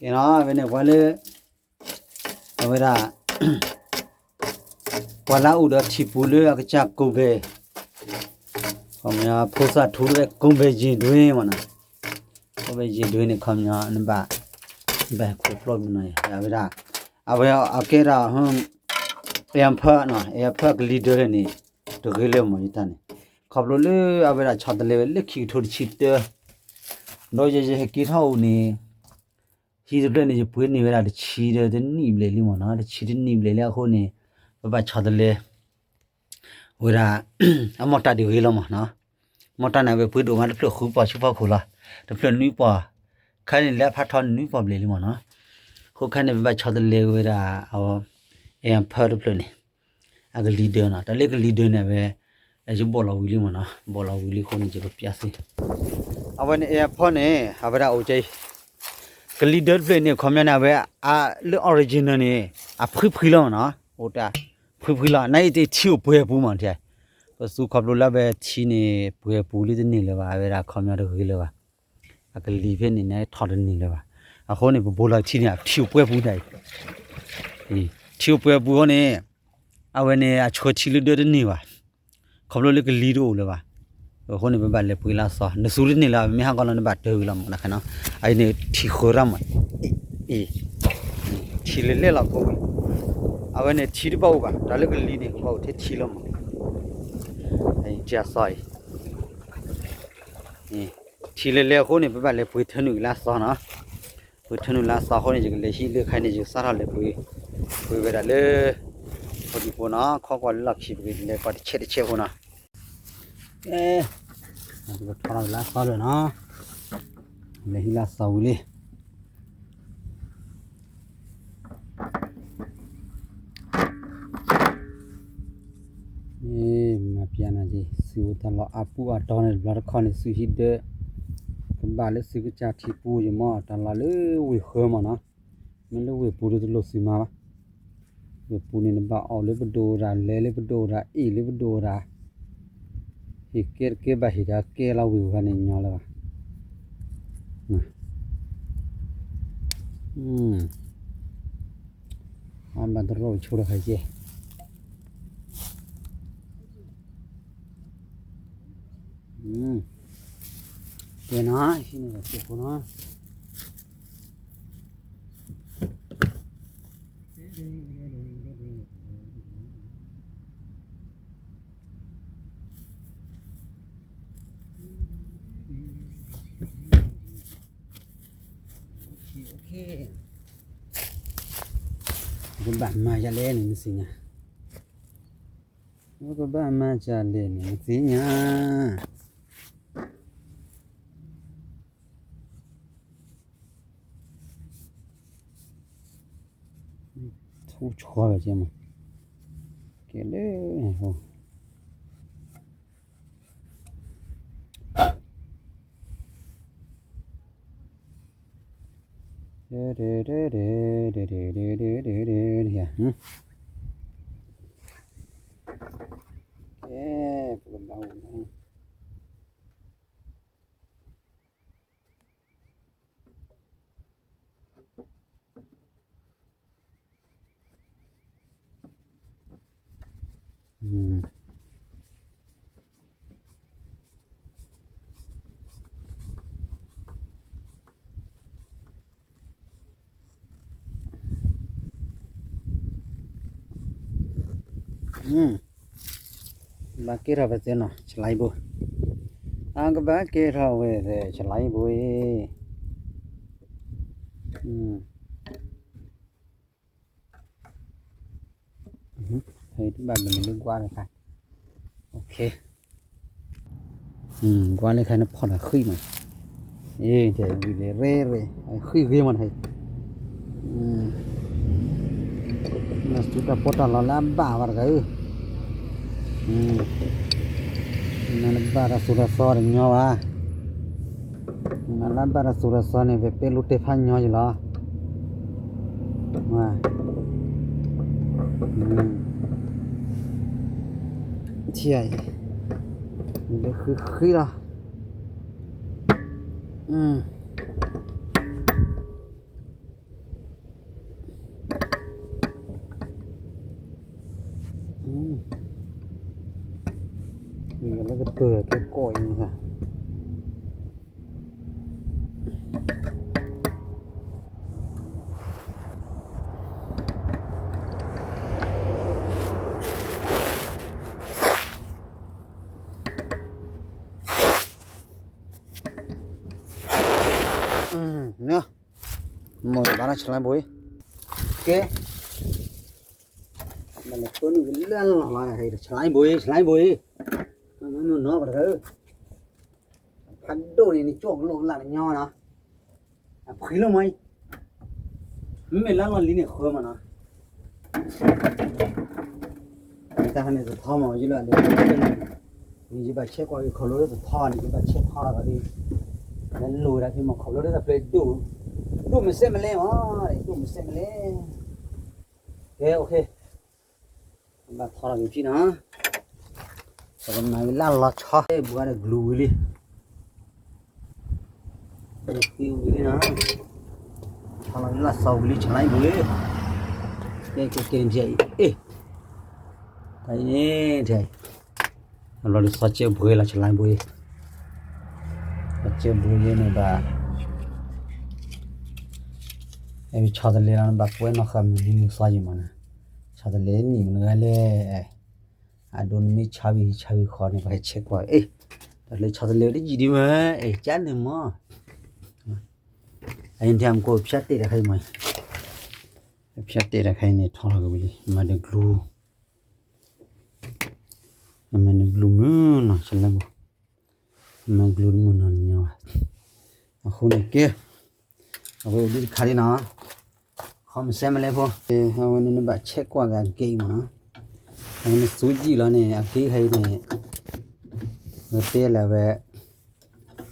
ကဲနီၤ ဖဲန့ၣ်ပှၤလၢ အဝဲဒၣ် ပှၤလၢအအိၣ်ဒီးထံပူၤလၢအကစၢ်ကိးဘဲ ခီပညီဖိသၣ်ထူတဝဲကိးဘဲယ့ၣ်ဒွဲမ့ၢ်နီၤ, ကိးဘဲယ့ၣ်ဒွဲန့ၣ် ခီပညီနဘၣ် ဘၣ်ခိးပျီမ့ၢ်နီၤ အဝဲဒၣ် အဝဲအကဲဒၣ် အဲၣ်ဖၢနီၤ အဲၣ်ဖၢကလံၤဒၢလၢန့ၣ် တဂ့ၤလၢမ့ၢ်ယတၢ်န့ၣ် ခီဖျိလၢအဝဲဒၣ်ဆီတလဲဝဲလၢခံကထိတဆံတၢ ဒီးယဲယဟဲက့ၤထီၣ်အိၣ်န့ၣ် ဟံၣ်တဖျၢၣ်န့ၣ် ယပှ့ၤန့ၢ်ဝဲဒၣ်တဆံဒီးတနံၣ်ဘျဲၣ်လံမ့ၢ်နီၤ, တဆံတနံၣ်ဘျဲၣ်လံအဃိန့ၣ် ပဘၣ်ဆီတလဲ ဝဲဒၣ် အမီၢ်တၢ်ဒ်ဂ့ၤလီၤမ့ၢ်နီၤ, မီၢ်တၢ်န့ၣ် အဝဲပှ့ၤဒိၣ်မးတဖျၢၣ်ဃုပီၢ်ဆံဖီခိၣ်လီၤ, တဖျၢၣ်နွံပီၢ်, ခါန့ၣ်လၢအဖးထီန့ၣ်နွံပီၢ်ဘျဲၣ်လံမ့ၢ်နီၤ, အဃိခါန့ၣ် ပဘၣ်ဆီတလဲဝဲဒၣ် အဲၣ်ဖၢတဖျၢၣ်န့ၣ် အကလံၤဒၢနီၤ, တၢ်လၢကလံၤဒၢန့ၣ် အဝဲ ယဘီၣ်လီၤဝံၤလံမ့ၢ်နီၤ, ဘီၣ်လီၤဝံၤလံအဃိန့ၣ် ယကပျးစ့ၢ် အဝဲန့ၣ် အဲၣ်ဖၢန့ၣ် အဝဲဒၣ်အိၣ်ကဲအံၤ ကလံၤဒၢတဖျၢၣ်န့ၣ် ခီပညီန့ၣ် အဝဲ လၢ original န့ၣ် အဖှံဖှံလီၤမ့ၢ်နီၤ, အိၣ်တၢ် ဖှံဖှံလီၤ, နာ်အံၤတထံအိၣ်ပှဲၤပူၤမ့ၢ်နီၤ, ပသူခီဖျိလၢအဝဲထံန့ၣ် ပှဲၤပူၤလံတန့ၢ်လၢၤဘၣ်, အဝဲဒၣ်ခီပညီတဂ့ၤလၢၤဘၣ်, အကလံၤဖဲန့ၣ်န့ၣ် ထီၣ်တန့ၢ်လၢၤဘၣ်, အဃိန့ၣ် ပဘိၣ်လီၤထံန့ၣ် အထံအိၣ်ပှဲၤပူၤဒၣ်အံၤ, ထံအိၣ်ပှဲၤပူၤအဃိန့ၣ် အဝဲန့ၣ် အဆှၢထံလၢဒၢတန့ၢ်ဘၣ်, ခီဖျိလၢကလံၤတအိၣ်လၢၤဘၣ်, အဃိန့ၣ် ပဘၣ်လဲၤပှ့ၤလၢအသီ, နသူတန့ၢ်လၢၤ မ့ၢ်ဟးဂီၤလီၤနဘၣ်တၢ်ဝံၤလီၤမ့ၢ်နီၤ, အအံၤန့ၣ်ထံဃၢၤရၣ်မး, အံၤ ထံလဲၤလဲၤလီၤကိးဝံၤ, အဝဲန့ၣ်ထံတဘၣ်အိၣ်ဘၣ်, တၢ်လၢကလံၤန့ၣ် ကဘၣ်အိၣ်ထဲထံလီၤမး, အံၤ ထံအသီအံၤ ထံလဲၤလဲၤအဃိန့ၣ် ပဘၣ်လဲၤပှ့ၤထၢနုာ်လၢအသီနီၤ, ပှ့ၤထၢနုာ်လၢအသီအဃိန့ၣ် ယကလဲၤဟံးလၢခါန့ၣ် ယကစးထီၣ်လဲၤပှ့ၤ, ပှ့ၤဝဲဒၣ်လၢ ဖိဒံဖိနီၤ, ခီကွၢ်လၢလီၢ်ခံ ပကလဲၤကွၢ်တဆဲးတဆဲးဖိနီၤ, ကဲ ထီၣ်လၢအသီလၢာ်နီၤ, လဲၤဟံးလၢအသီဝံၤလံ မၤပျဲနၤက့ၤ သုအိၣ်တၢ်လီၢ်အါပူၤအါတီၤန့ၣ် တဘျီတခီၣ်န့ၣ် သုဟံးဒၢ ကဘၣ်လၢသုကစၢ်ထံပူၤယမီၢ် တၢ်လီၢ်လၢဝ့ၢ်ဃၢမ့ၢ်နီၤ, မ့ၢ်လၢဝ့ၢ်ပူၤဒီးတလိၣ်သုမၤဘၣ်, ဝ့ၢ်ပူၤန့ၣ် နဘၣ်အီၣ်လၢပဒိၣ်ဝဲဒၣ် လဲၤလၢပဒိၣ်ဝဲဒၣ် အ့ၣ်လၢပဒိၣ်ဝဲဒၣ်, ဟ့ၣ်ကဲတကဲဘၣ်ဟ့ၣ်တၢ်ကဲလီၤဝ့ၢ်ဂၤန့ၣ်ညီလၢၤဘၣ် အဘၣ်တရီၣ်ဆိတခါကဲ, ကဲနီၤ ဟံးန့ၢ်တၢ်စဲးဖိနီၤ, ကဘၣ်မၤယၤလဲၣ်န့ၣ် နသ့ၣ်ညါ, ကဘၣ်မၤယၤလဲၣ်န့ၣ် နသ့ၣ်ညါ ထူၣ်ဆီဝဲကဲမး, ကဲလၢ ကဲ ပကဘၣ်အိၣ် ဘၣ်ကဲထီၣ်ပသဲနီၤ ဆလါဘိ, အကဘၣ်ကဲထီၣ်ဝဲသဲ ဆလါဘိအံၤ တဘၣ်မနုၤလၢကွၢ်လၢခါ, ကွၢ်လၢခါန့ၣ်ဖီၣ်တၢ်ဃံမး, အ့ တဲဝံၤလဲၣ် ရဲရဲ ဃံဂ့ၤမးတဟဲ, နသူတၢ်ပီးတၢ်လီလၢအဘၣ်ဝဲတဂၤဧၢ, နဘၣ်တၢ်သိၣ်တၢ်သီတညီဘၣ် နလၢဘၣ်တၢ်သိၣ်တၢ်သီန့ၣ် ပပဲလိတ့ၢ်ဖးညီယလီၤ, ထံအံၤ မ့ၢ်လၢဃံဃံလီၤ, ကတၢၢ်ကဲကိးအံၤ မ့ၢ်ဘၣ်နီၢ်ဆလၢဘိအံၤ, ကဲ, ဘၣ်လဲၤတိၢ်န့ၢ်ကလၢလီၤလီၤ ဆလၢဘိအံၤ ဆလၢဘိအံၤ, မ့ၢ်နီၢ်ပတဂၤဧၢ, ဖးဒိၣ်န့ၣ် နကၠီၣ်ကလိၣ်ကလၢ်တညီနီၤ, အဖှံလၢမ့ၢ်အံၤ, မ့မ့ၢ်လၢလီၢ်လံၤန့ၣ်ဃၢမးနီၤ တၢ်ဟးန့ၣ်သထီမး ယလၢအလဲၤန့ၣ် ယဘၣ်ဆဲးကွၢ်က့ၤခီဖျိလၢသထီန့ၣ် ယဘၣ်ဆဲးဖးလီၤသးဒ် လၢလိၤဝဲဒၣ်ဖဲမီၤခီဖျိလၢသးဖျဲးဒိၣ် ဒိၣ်မစဲးမလဲမး ဒိၣ်မစဲးမလဲ ကဲ okay ဘၣ်ထီထီၣ်က့ၤဖံနီၤ ပကမၤဝံၤလၢလီၤဆီ ဘှါဒီး glue ဝံၤလံ ဝံၤလံနီၤ ဆီလီၤလၢလၢစီၤဝံၤလံ ဆလၢဘိလံ ကဲကဲကဲ နထံၣ်အံၤ အ့ၣ် တၢ်အံၤန့ၣ် ထဲ အဘျီဒီးစီၤကၢဘှ့လီၤ ဆလၢဘိ စီၤကၢဘှ့ယဲန့ၣ်ဘၣ် အဲ ဆီတလဲလီၤ နဘၣ်ကွဲးနီၣ်ဃာ်မုၢ်နံၤမုၢ်သီယံၤမးနီၤ ဆီတလဲနံၣ်မနုၤဂၤလဲၣ် အဒိနမ့ၢ်ဆါဝံၤဆါဝံၤဃီန့ၣ် ပှၤဟဲဆဲးကွၢ် အ့ၣ် တၢ်လၢဆီတလဲတယံာ်ဒံးမး အ့ၣ် ကၠါန့ၣ်မး အအံၤထံမကိး ဖၠါတဲာ်တခါအံၤမး ဖၠါတဲာ်တခါအံၤန့ၣ် ထီထီၣ်က့ၤဝံၤလံ မၤဒီး glue မၤဒီး glue မုၢ်နီၤ ဆလၢဘိ မၤ glue တမုၢ်နီၤညီဘၣ် အဃိန့ၣ်ကဲ အဝဲအိၣ်ဒံးတခါလံနီၤ ခီမစဲမလဲဖိ အဝဲန့ၣ်နဘၣ်ဆဲးကွၢ်က့ၤအက့မးနီၤ အဝဲန့ၣ်သူယံာ်လီၤန့ၣ် အက့ခါအံၤန့ၣ် ဝဲတဲလၢဝဲ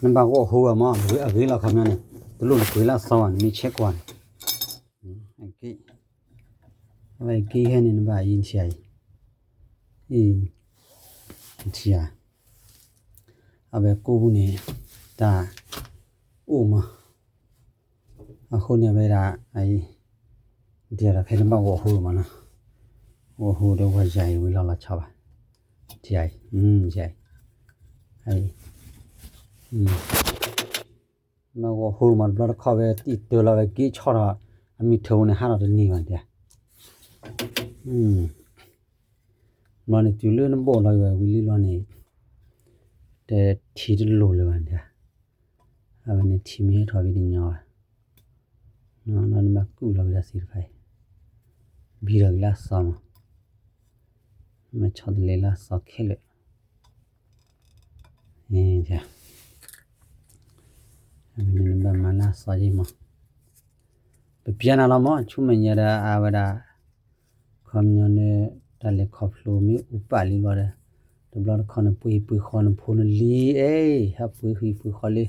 နဘၣ်ဂီၢ်ဟိဝဲမး အဂ့ၤလီၤခီပညီန့ၣ် တလိၣ်နကွံာ်လၢအသီဘၣ် နမ့ၢ်ဆဲးကွၢ်န့ၣ် အက့ အဝဲက့ဟဲန့ၣ် နဘၣ်အံၤနထံၣ်ဧါအံၤ အံၤ နထံၣ်ဧါ အဝဲကိးပူၤန့ၣ် တၢ်အိၣ်မး အဃိန့ၣ်ဝဲဒၣ် အံၤ ဒ်ဒီးဖဲနဘၣ်ဂီၢ်ဟိမးနီၤ ဂီၢ်ဟိဒီးဝဲယၤအံၤဝံၤလီၤလီၤဆီဘၣ် ထံၣ်ဧါအံၤ အံၤ နဘၣ်ဂီၢ်ဟိမးတဘျီတခီၣ်ဝဲ တံၢ်တၢ်လီၤဝဲက့ဆီၣ်ဒီး အမ့ၢ်ထၢဝဲန့ၣ် ဟးထီၣ်တန့ၢ်ဘၣ်ဒၣ် ဘျီန့ၣ်တုၤလၢနဘီၣ်လီၤဝဲဝံၤလံလီၤန့ၣ် တထံၣ်တလိၤလၢၤဘၣ်ဒၣ် အဝဲန့ၣ်ထံၣ်မ့ၢ်ဟဲထီၣ်ဝံၤတညီဘၣ် နီၢ်နီၢ်နဘၣ်ကူၣ်လီၤဝဲဒၣ်သ့ၣ်တဖၣ်အံၤ ဘံထီၣ်က့ၤလၢအသီမး မ့ၢ်ဆီတလဲလၢအသီခဲလၢာ် အဝဲန့ၣ်နဘၣ်မၤလၢအသီယံၤမး ပပျဲနၤလီၤမး ဆူမဲာ်ညါဒီးအဝဲဒၣ် ခီပညီန့ၣ် တၢ်လဲၤခီဖျိမ့ၢ်အိၣ်ပာ်လံဘျီဒီး တဘျီတခီၣ်န့ၣ် ပှ့ၤဟံၣ်ပှ့ၤဃီနဖိနလံၤ အဲ ဟဲပှ့ၤဟံၣ်ပှ့ၤဃီလၢ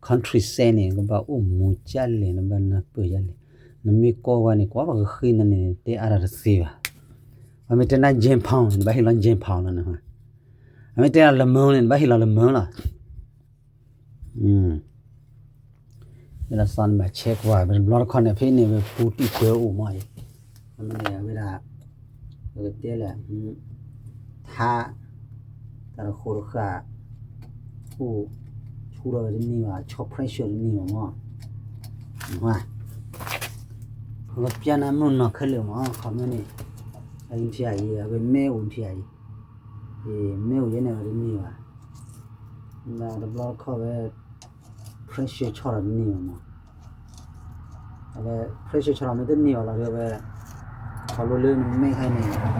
country side န့ၣ် ကဘၣ်အိၣ်မူကၢ်လဲၣ် နဘၣ်နၢ်ပၢၢ်ယါလဲၣ် နမ့ၢ်ကိးဝဲန့ၣ် ကွၢ်ပကဃ့နၤန့ၣ် တဲအါတၢ်တသ့ဘၣ် အမ့ၢ်တဲနၤ Japan န့ၣ် နဘၣ်ဟ့ၣ်လီၤ Japan လီၤန အမ့ၢ်တဲနၤ လမၢန့ၣ် နဘၣ်ဟ့ၣ်လီၤလမၢလီၤ ဝဲဒၣ်သီနဘၣ်ဆဲးကွၢ် ပတဘျီတခီၣ်န့ၣ် ဖဲန့ၣ်ဝဲပူၤတံၢ်ပၢအိၣ်မးအံၤ အမ့ၢ်န့ၣ်ဝဲဒၣ် ပကတဲလဲၣ် ထါ တၢ်တဃိးတဃာ် အိၣ် ဆူၣ်ထီၣ်ဝဲတန့ၢ်ဘၣ် ဆီၣ် pressure တန့ၢ်ဘၣ်မး ပကပျဲနၤမုၢ်နီၢ်ခဲလၢာ်မး ခီမ့ၢ်န့ၣ် အံၤထံၣ်အံၤ အဝဲမဲအိၣ်ထံၣ်အံၤ မဲအိၣ်ယဲန့ၣ်ဝဲတန့ၢ်ဘၣ် တဘျီတခီၣ်ဝဲ pressure ဆီၣ်ထီၣ်တန့ၢ်ဘၣ်မး အဝဲ pressure ဆီၣ်ထီၣ်မ့ၢ်တန့ၢ်ဘၣ်လီၤဒီးဝဲ ခီဖျိလၢနမဲဟဲန့ၣ် ဘ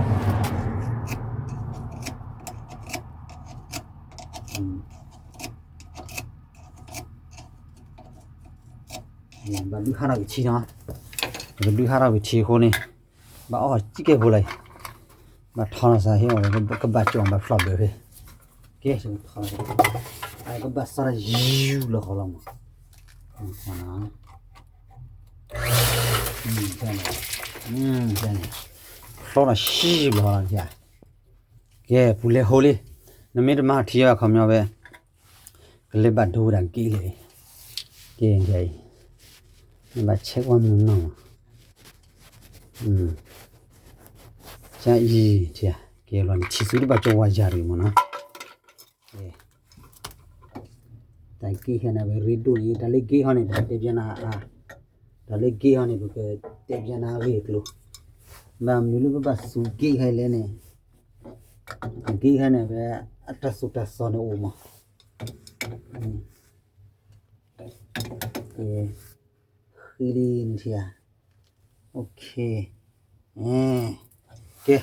ၣ်ဒုးဟးထီၣ်က့ၤထံနီၤ ပကဒုးဟးထီၣ်က့ၤထံအဃိန့ၣ် ဘၣ်အီၣ်စံၣ်ကဲဖိလီၤအံၤ ဘၣ်ထီနီၤစးဟ့ၣ်အီၤ ကဘၣ်ကၠီၣ်ဘၣ်ဖျီၣ်ဘၢဖဲ ကဲ ကဘၣ်စးထီၣ်ယူၢ်လီၤဃီလီၤမး ဖျီၣ်ဒီးဆံၣ်လီၤဃီလီၤ ကဲ ပူၤလဲၤဟိလံ နမ့ၢ်တမၤထံဘၣ်ခီပညီဝဲ ကလဲၤဘၣ်ဒိဝဲဒၣ်က့လဲၣ် ကဲ နဘၣ်ဆဲးကွၢ်မုၢ်နီၢ်မး ကအံၤ ကဲလီၤန့ၣ် ထံသူတဘၣ်ကၠီဝါယၤတဂ့ၤမးနီၤ ကဲ တၢ်ဂ့ၢ်ဟဲန့ၣ် အဝဲရ့ဒိၣ်န့ၣ် တၢ်လၢဂ့ၢ်ဟီန့ၣ် ပကတဲပျဲနၤအါ, တၢ်လၢဂ့ၢ်ဟီန့ၣ် ပကတဲပျဲနၤအဂ့ၢ်အကျိၤ, ဘၣ်မနုၤလၢပဘၣ်စူးဂ့ၢ်ဟဲလဲၣ်န့ၣ်, အဂ့ၢ်ဟဲန့ၣ် အဝဲအတၢ်သိၣ်တၢ်သီန့ၣ်အိၣ်မး, ဃံလံနထံဧါ, ကဲ,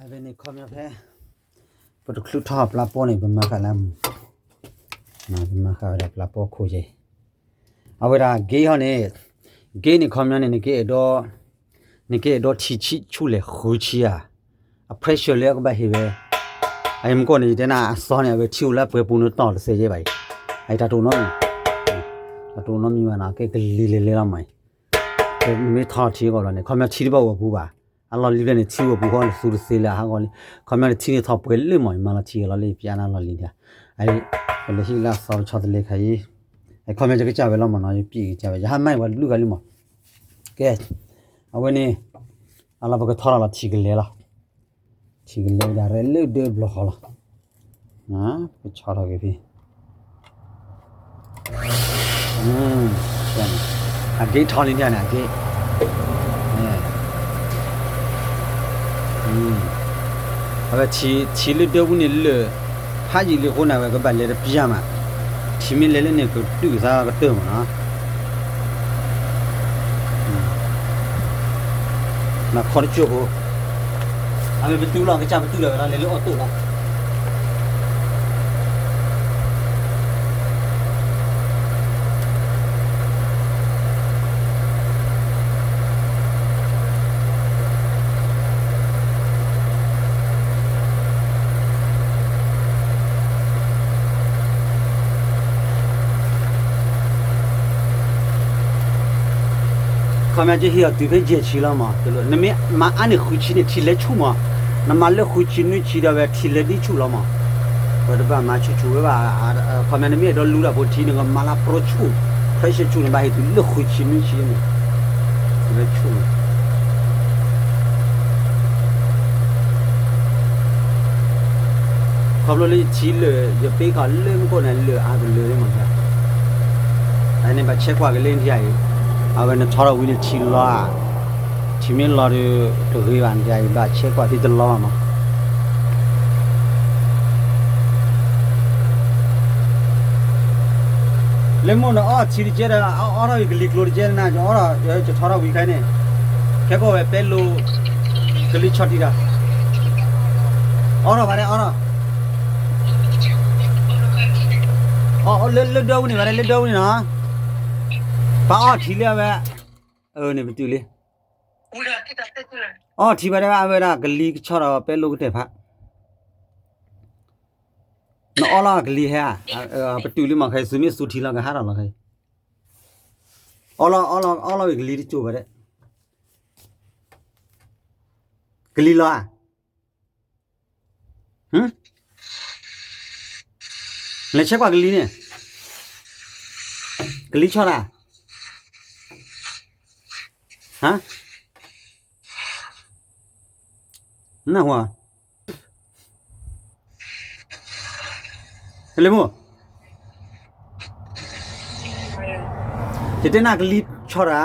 အဝဲန့ၣ်ခီပညီဖဲ ပတချုးထီၣ်ပျါပီၢ်န့ၣ် ပမၤဃာ်လၢမုၢ်, ပမၤဃာ်ဝဲဒၣ်ပျါပီၢ်ခိၣ်ယဲၢ်, အဝဲဒၣ်ဂ့ၢ်ဟီန့ၣ်, ဂ့ၢ်န့ၣ်ခီပညီန့ၣ် နကအဲၣ်ဒိး, နကအဲၣ်ဒိးထံဆံဆူၣ်လဲၣ်ဃုဆံဧါ, အ pressure လၢအကဘၣ်ဟ့ၣ်ဝဲ, အမ့ၢ်ကီၢ်န့ၣ် ယတဲနၤအသီန့ၣ် အဝဲထံအိၣ်လၢပှဲၤပူၤန့ၣ်တီၢ်တသဲယဲဘၣ်အံၤ, အတၢ်တအိၣ်နီတမံၤ, တၢ်တအိၣ်နီတမံၤဘၣ်နီၤ ကဲကလံၤလဲၤလဲၤလီၤမးအံၤ, မ့ၢ်ထီထံအဂီၢ်လီၤန့ၣ် ခီပညီထံတဘၣ်အိၣ်အပူၤဘၣ်, အလီၢ်လံၤဖျၢၣ်န့ၣ် ထံအိၣ်အပူၤဃီန့ၣ် သူတသ့လၢအဟးဂီၤလံ, ခီပညီန့ၣ်ထံန့ၣ်ထီၣ်ပှဲၤလၢမးအံၤ မၤလီၤထံဂ့ၤလီၤလၢယပျါနၤလီၢ်လံၤဒၣ်, အံၤ, ပလဲၤဟံၣ်လၢအသီတဆီတလဲခါအံၤ, အခီပညီယကစၢ်ဝဲလီၤမးနီၤ ယပံၣ်ကစၢ်ဝဲ ယဟးမၤဝဲတဘျုးဂၤလံမး, ကဲ, အဝဲန့ၣ်, အလီၢ်ပကထီထီၣ်လီၤထံကလဲၤလီၤ, ထံကလဲၤဒၣ်ရဲၣ်လၢဒၢဘျီဃီလီၤ, ပကဆီထီၣ်က့ၤဖဲ အဂ့ၢ်ထီလံန့ၣ် အဂ့ၢ်, အဝဲထံလၢဒၢပူၤန့ၣ်လၢာ်, ဖးယံာ်လံအဃိန့ၣ် အဝဲကဘၣ်လဲၤတပျၢ်မး, ထံမ့ၢ်လဲၤလၢန့ၣ် ကတုာ်သးကတၢၢ်မးနီၤ နခီတကၠိၢ်ဖိ, အဝဲပတုာ်လီၤ ကစၢ်ပတုာ်လီၤဝဲဒၣ်လဲၤလၢအီၣ်တိၣ်လီၤ. ခီပညီကဟ့ၣ်အီၤတုၤဖဲယဲၢ်ဆံလီၤမး, နမ့ၢ်မၤအါန့ၢ်ဃုဆံန့ၣ် ထံလဲၤဆူၣ်မး, နမၤလၢဃုဆံနွံဆံဒီးဝဲထံလဲၤဒ်ဆူၣ်လီၤမး, ပတဘၣ်မၤဆူၣ်ဆူၣ်ဝဲဘၣ်, ခီပညီနမ့ၢ်အဲၣ်ဒိးလူတၢ်ဖိထံန့ၣ် ကမၤလၢပြိဆူၣ်, ဖြဲးဆဲးဆူၣ်န့ၣ် ဘၣ်ဟ့ၣ်တုၤလၢဃုဆံနွံဆံန့ၣ်, လဲၤဆူၣ် ခီဖျိလၢယထံလၢာ် ယပ့ၤခီလၢမူခိၣ်န့ၣ် လၢာ်အါကလၢာ်လံမး, အန့ၣ်ဘၣ်ဆဲးကွၢ်က့ၤလၢနထံအံၤ, အဝဲနထီထီၣ်ဝံၤန့ၣ်ထံလီၤဧါ, ထံမ့ၢ်လီၤဒီး တဂ့ၤဘၣ်နထံအံၤ ဘၣ်ဆဲးကွၢ်ဖဲတလီၤဘၣ်မး လၢမိၢ်နအီထံတကဲဒီး အီထီၣ်အံၤကလံၤကျိၤတကဲနၤ ယအီထီၣ် ယထီထီၣ်ဝံၤခဲအံၤန့ၣ်, ခဲကိာ်ဝဲပဲလိၤ ကလံၤဆီၣ်တံၢ်ဒီး, အီထီၣ်ဘၣ်ဒဲးအီထီၣ်, လၢလၢဒၢဝူန့ၣ်ဘၣ်ဒဲး လၢဒၢဝူန့ၣ်နီၤ, ပှၤအီထံလၢအဝဲ, အန့ၣ်ပတုာ်လံ, အီထံဘၣ်ဒဲး အဝဲဒၣ်ကလံၤကဆီၣ်ဒီးပဲလိၤကတၢၢ်ဖး နအီလီၤကလံၤဟဲဧါ, ပတုာ်လံမး ခဲအံၤ သုမ့ၢ်သူထံလီၤကဟးထီၣ်လီၤခဲအံၤ, အီလီၤ အီလီၤဝံၤကလံၤတကၠိၢ်ဘၣ်ဒဲး, ကလံၤလီၤဧါ, လဲၤဆဲးကွၢ်ကလံၤန့ၣ်, ကလံၤဆီၣ်တၢ်, ဟါ နၢ်ဟူဧါ, ကလံၤမိၢ်, ယတဲနၤကလံၤဆီၣ်တၢ်,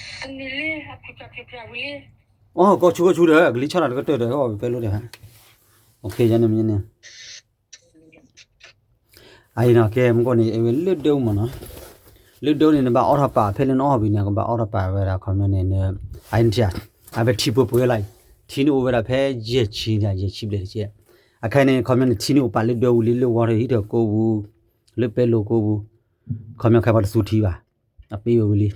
အီ ကီၢ်ဆူကီၢ်ဆူဒီး ကလံၤဆီၣ်တၢ်တကတၢၢ်ဒီး အီၣ်ဝဲပဲလိၤဒီး, န့ၣ် အအံၤနီၤ ကဲ မ့ၢ်ကွၢ်န့ၣ် အဝဲလၢဒၢမးနီၤ, လၢဒၢန့ၣ် နဘၣ်အီထီၣ်ပာ်ဖဲလၢနအီၣ်ဘၣ်န့ၣ် ကဘၣ်အီထီၣ်ပာ်ဝဲဒၣ်ခီပညီန့ၣ် အအံၤနထံၣ်ဧါ, အဝဲထံပှဲၤပှဲၤလီၤအံၤ, ထံန့ၣ်အိၣ်ဝဲဒၣ်ဖဲယဲၢ်ဆံန့ၣ် ယဲၢ်ဆံဘျဲၣ်တကဲ, အခဲအံၤန့ၣ် ခီပညီန့ၣ် ထံန့ၣ်အိၣ်ပာ်လၢဒၢဝူလံ လၢဝီထီၣ်ဟံးထီၣ်ကိးပူၤ, လၢပဲလိၤကိးပူၤ, ခီပညီခဲပှၤတသူထံဘၣ်, အပ့ၤဝဲဝံၤလံ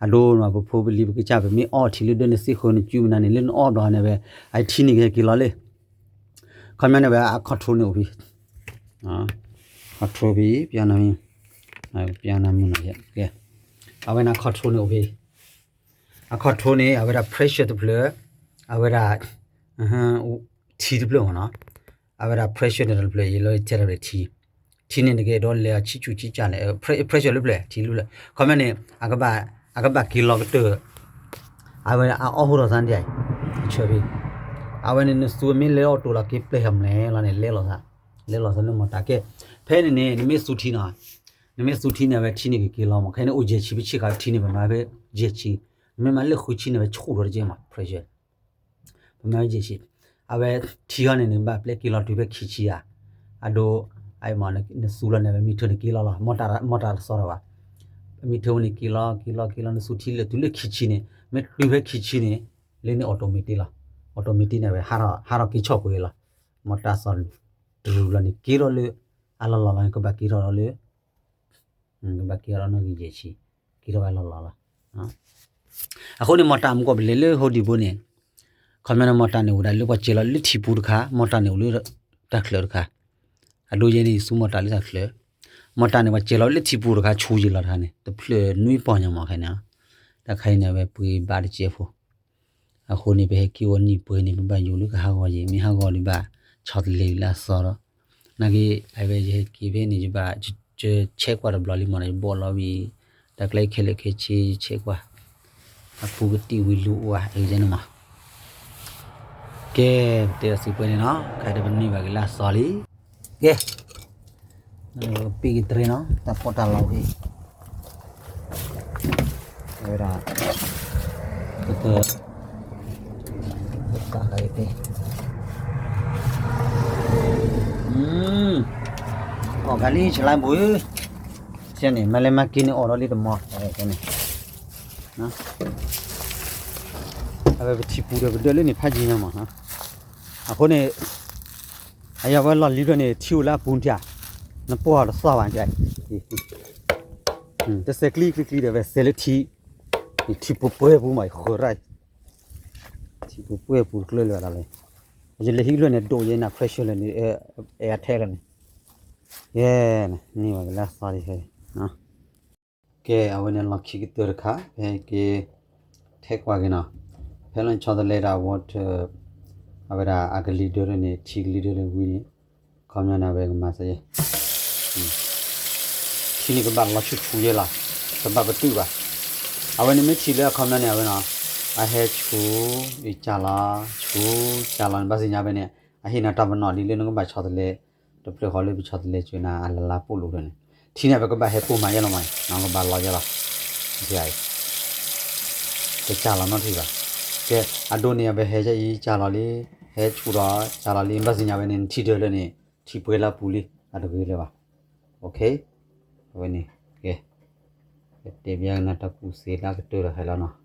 အဒိန့ၣ် ပဖိပလံၤပကစၢ် ပမ့ၢ်အီထံလၢဒၢန့ၣ် သ့ၣ်ဃၢၤန့ၣ် ကုမနၤန့ၣ် လၢနအီဘျီန့ၣ်ဝဲ အထံန့ၣ်ကဟဲက့ၤလီၤလံ, ခီပညီန့ၣ်ဝဲ အ control န့ၣ်အိၣ်ဖဲ, control ဖဲ ပျါနၤမုၢ်, ပျါနၤမုၢ်နီၤ, အဝဲန့ၣ် control န့ၣ်အိၣ်ဖဲ, အ control န့ၣ် အဝဲဒၣ် pressure တဖျၢၣ်, အဝဲဒၣ် ထံတဖျၢၣ်မ့ၢ်နီၤ, အဝဲဒၣ် pressure န့ၣ်တဖျၢၣ် ယလီၤထဲတဖျၢၣ်ထံ, ထံန့ၣ် နကအဲၣ်ဒိးလဲၤအဆံးဆူၣ်ဆံးစၢ်လဲၣ်, pressure လၢဖျၢၣ် ထံလၢဖျၢၣ်, ခီပညီန့ၣ် အကဘၣ်က့ၤလီၤကတၢၢ်, အဝဲအအီၣ်ဟိထီၣ်သးန့ၣ် အဆၢဖဲ, အဝဲန့ၣ် နသူမ့ၢ်လဲၤအီၣ်တိၢ်လီၤက့ၤပျဲၢ်ဟဲမလဲၣ်လီၤန့ၣ် လဲၤလီၤသး, လဲၤလီၤသးလၢမီၢ်တၢ်ကဲ, ဖဲန့ၣ်န့ၣ် နမ့ၢ်သူထံနီၤ, နမ့ၢ်သူထံန့ၣ် အဝဲထံန့ၣ်ကက့ၤလီၤမး, ခဲအံၤန့ၣ်အိၣ်ယဲၢ်ဆံ ပဆ့ၣ်ဃာ်ထံန့ၣ် ပမၤဖဲယဲၢ်ဆံ, နမ့ၢ်မၤလၢဃုဆံန့ၣ် အဝဲဆူၣ်ထီၣ်တကဲမး pressure ပမၤဝဲယဲၢ်ဆံ, အဝဲထံဟီန့ၣ် နကဘၣ်ပျဲက့ၤလီၤတုၤဖဲခံဆံဧါ, အဒိ နသူလီၤန့ၣ် အဝဲမ့ၢ်ထၢန့ၣ်က့ၤလီၤလီၤ, မီၢ်တၢ်တစီဒီဘၣ်, မ့ၢ်ထၢဝဲန့ၣ်က့ၤလီၤ က့ၤလီၤ က့ၤလီၤ နသူထံလၢတုၤလၢခံဆံန့ၣ် မ့ၢ်တုၤဖဲခံဆံန့ၣ် လၢန့ၣ် automatic လီၤ, automatic န့ၣ် အဝဲဟးထီၣ်က့ၤဆီၣ်ကွံာ်လီၤ, မီၢ်တၢ်စီ တရူးလီၤန့ၣ် က့ၤထီၣ်လၢ အလီၢ်လီၢ်လီၤန့ၣ် ကဘၣ်က့ၤထီၣ်လီၤလၢ ကဘၣ်က့ၤထီၣ်လီၤနီၣ်ဂံၢ်ယဲၢ်ဆံ, က့ၤထီၣ်ဝဲလီၢ်လီၢ်လီၤ. အဃိန့ၣ် မီၢ်တၢ်မူကီၢ်ပလဲၤလၢ Home Depot န့ၣ်, ခီပညီန့ၣ် မီၢ်တၢ်န့ၣ်အိၣ်ဒၣ်လၢပှၤစဲးလီၤလၢထံပူၤတခါ, မီၢ်တၢ်န့ၣ်အိၣ်လၢတၢ်ချၢးတခါ, အဒိယဲန့ၣ် ယသူမီၢ်တၢ်လၢတၢ်ချၢး, မီၢ်တၢ်န့ၣ် ပှၤစဲးလီၤလၢထံပူၤတခါ ဆူယံာ်လီၤတခါန့ၣ် တဖျၢၣ်နွံပီၢ်ညါမးခဲန့ၣ်, တၢ်ခါအံၤန့ၣ် အဝဲပှ့ၤဘၣ်တစဲးဖိ အဃိန့ၣ် ပဟဲက့ၤအိၣ်နံၣ်ပှဲၤန့ၣ် ပဘၣ်ယိၣ်လၢကဟးဂီၤယံၤ, မ့ၢ်ဟးဂီၤဒံးဘၣ် ဆီတလဲလၢအသီဒီး, နာ်က့ အဝဲယဟဲက့ၤဖဲန့ၣ် ယဘၣ် ယဆဲးကွၢ်တဘျီလံမးဒီး ယဘိးလီၤဝံၤ, တၢ်ကျဲခဲလၢာ်ခဲဆ့ ယဆဲးကွၢ်, အပူၤကတံာ်ဝံၤလူၤအိၣ်ဧါ အဂ့ၢ်န့ၣ်မး. ကဲ, ပတဲအီၤစံးပှဲၤန့ၣ်နီၤ, ခဲဒီးပန့ၢ်ဘၣ်က့ၤလၢအသီလံ. ကဲ, ပ့ၢ်က့ၤတရံးနီၤ, တၢ်ပီးတၢ်လီက့ၤ ဝဲဒၣ်, ကတၢၢ်, ကတၢၢ်, အီၣ်ဂၤလံ ဆလါဘိ, ဆဲန့ၣ် မၤလဲၤမၤက့ၤန့ၣ် အီၣ်ဒီးလံတမီၤ, န့ၣ်, အဝဲပထံပူၤဒီးပဒၢလၢန့ၣ်ဖးယံၤညါမး, အဃိန့ၣ် အယၤဝဲလီၢ်လံၤဖျၢၣ်န့ၣ် ထံအိၣ်လၢအပူၤနထံၣ်ဧါ, နပီၢ်တသီၣ်ဘၣ်နထံၣ်, တစဲးကျံကျံကျံဒီး ဝဲစဲးလၢထံ, ထံပှဲၤပှဲၤပူၤမး ယဃၢၤရၣ်, ထံပှဲၤပှဲၤပူၤတကျၢၢ်လၢၤဒၣ်လဲာ်, ယလဲၤဟံးဖျၢၣ်န့ၣ် ဒိၣ်ယဲနၤ pressure လၢန့ၣ်, အဲအထဲလီၤန့ၣ်, ယဲ, န့ၢ်ဘၣ်က့ၤလၢအသီဒံးဖဲ ကဲ, အဝဲန့ၣ်လီၢ်ခံကတၢၢ်တခါ ဖဲက့ၤ ထဲကွၢ်က့ၤနီၤ, ဖဲလၢဆီတလဲဒီး water, အဝဲဒၣ်အကလံၤဒၢန့ၣ် ထံကလံၤဒၢဝံၤန့ၣ်, ခီပညီန့ၣ် အဝဲကမၤစၢၤယဲ, ထံန့ၣ်ကဘၣ်လီၤဆူၣ်ဆူၣ်ယဲလီၤ, တဘၣ်ပတုာ်ဘၣ်, အဝဲန့ၣ်မ့ၢ်ထံလၢအခီပညီန့ၣ် အဝဲနီၤ, အဟဲဆူၣ်, အကၢ်လီၤ, ဆူၣ်, ကၢ်လီၤန့ၣ် ဘၣ်သ့ၣ်ညါဖဲန့ၣ်, အဟ့ၣ်နၤတၢ်ပနီၣ်လံလၢနကဘၣ်ဆီတလဲ တဖျၢၣ်ဃီလၢပဆီတလဲစၢၤနၤ အလလါပိာ်လိာ်ဖဲန့ၣ်, ထံန့ၣ် ပကဘၣ်ဟဲပိာ်မၤယဲလီၤမး, နကဘၣ်လီၤယဲလီၤ, တကၢ်လီၤနီတထံၣ်ဘၣ်, ကဲ, အဒိန့ၣ် အဝဲဟဲယဲအံၤ ကၢ်လီၤလံ, ဟဲဆူၣ်ဒီး ကၢ်လီၤလံ ဘၣ်သ့ၣ်ညါဖဲန့ၣ် နထံဒၢလၢန့ၣ် ထံပှဲၤလၢအပူၤလံ, အတဂ့ၤလၢၤဘၣ်, အဝဲန့ၣ်, ကဲ, တဲဘၣ်နၤတၢ်ကူၣ်သ့လၢအကတၢၢ်ဒီးဟဲလီၤနီၤ.